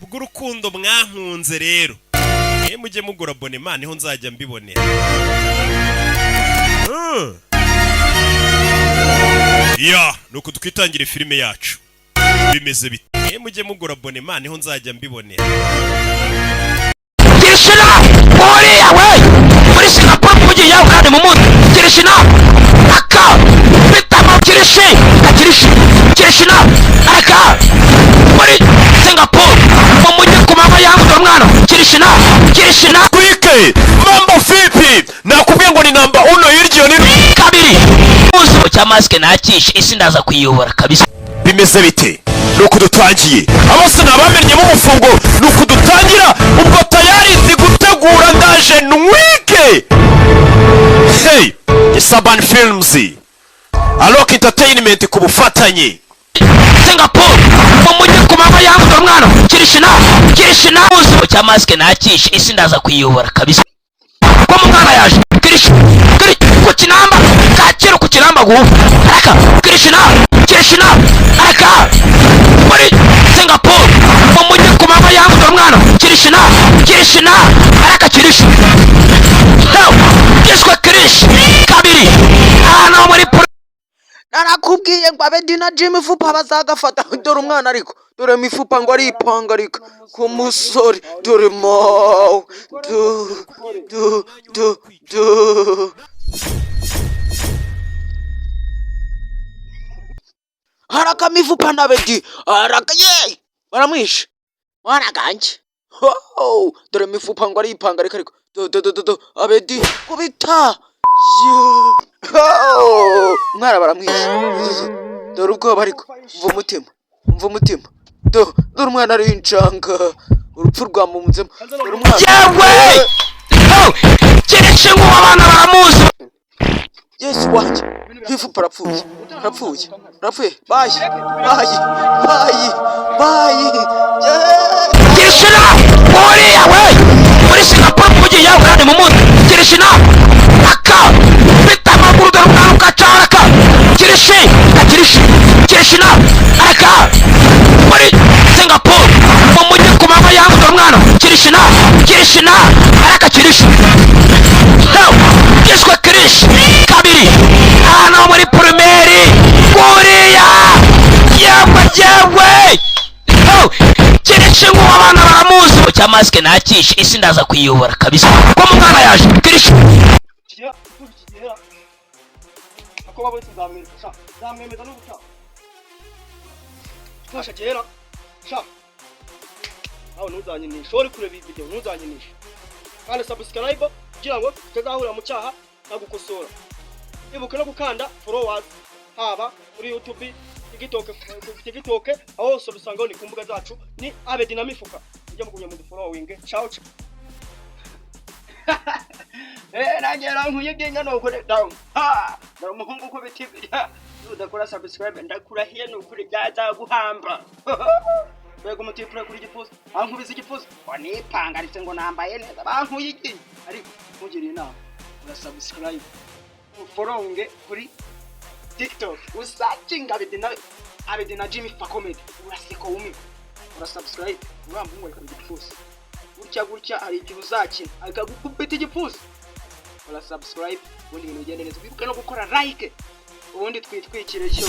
Kubw'urukundo mwankunze rero, mujye mugura abonnement, niho nzajya mbibonera. Ya, nuko twitangira filime yacu. Bimeze bite? Mujye mugura abonnement, niho nzajya mbibonera. Kirishina uriya we muri Singapore mu mujyi yawe kandi mu munsi Kirishina aka bitamo Kirishi Kirishi Kirishina aka muri Singapore mu mujyi ku manywa yangu, dore umwana Kirishina Kirishina. Twike, mambo vipi? Nakubwiye ngo ni namba uno hirya ni Kabiri uzi cya masike nakishe isi, ndaza kuyiyobora kabisa. Bimeze bite? Nuko dutangiye, abose ni abamennyemo umufungo. Nuko dutangira ubwo, tayari ndi gutegura, ndaje nwike. Hey, Saban Films, Alok Entertainment ku bufatanye. Singapore mu mujyi ku manywa yangu, dore umwana Kirishina Kirishina. Uzi cya masike nakishe isi, ndaza kuyiyobora kabisa. Ko mu mwana yaje Kirishi kiri ku kinamba kacyiru ku kinamba gufu araka Kirishina Kirishina araka muri Singapore mu mujyi ku manywa yangu, dore umwana Kirishina Kirishina araka Kirishi kiswe Kirishi kabiri ahantu muri Narakubwiye ngo Abedi na Jimmy Fupa bazagafata. Dore umwana ariko, dore Mifupa ngo aripangarika ku musore. Dore mo du du du du haraka Mifupa na Abedi haraka ye baramwishe mwana ganje. Ho, dore Mifupa ngo aripangarika ariko do do do do do Abedi kubita. Ho, umwana baramwishe. Dore ubwoba ariko, umva umutima, umva umutima. Do dore umwana arincanga, urupfu rwamumunzemo. Dore umwana. Yewe, Kirishi nk'uwo abana baramuzi. Yesu wanjye, Mifupa arapfuye, arapfuye, arapfuye. Bye bye bye bye, yeah. Kirishina uriya we muri Singapore mu mujyi yawe kandi mu munsi Kirishina aka bita amaguru. Dore umwana ukacaraka Kirishi Kirishi Kirishina aka muri Singapore mu mujyi ku manywa yangu, dore umwana Kirishina Kirishina araka Kirishi kiswe Kirishi kabiri ahantu muri primaire kuriya. Yewe yewe, Kirishi nk'uwo abana baramuzi. Cya masike nakishe isi, ndaza kuyiyobora kabisa. Ko mu mwana yaje Kirishi. Kigera kigera ako babonetse, nzamwereka sha, nzamwemeza n'ubutaha twasha kera sha. Aho ntuzanyinishe, uri kureba iyi video ntuzanyinishe. Kandi subscribe kugira ngo tutazahurira mu cyaha nagukosora. Ibuka no gukanda followers haba kuri YouTube, TikTok, TikTok, aho hose dusangaho ni ku mbuga zacu ni Abedi na Mifuka. Ujye mugumya mu following. Ciao ciao. Nanjye rankuye byenga nukuri down. Ha! Dore umuhungu ukubita ivi. Nudakora subscribe ndakurahiye nukuri byazaguhamba. Mbega umutipure kuri igipfuza. Bankubise igipfuza. Ngo nipangaritse ngo nambaye neza. Bankuye iryinyo. Ariko ntugire inama. Ura subscribe. Ufollowinge kuri TikTok. Usearchinga Abedi na Jimmy Fa Comedy. Uraseka wumirwa. Ura subscribe. Uriya muhungu ari ku gipfuza. Gutya gutya hari igihe uzakina akagukubita igipfuza. Ura subscribe ubundi ibintu bigende neza. Wibuke no gukora like ubundi twitwikire cyo.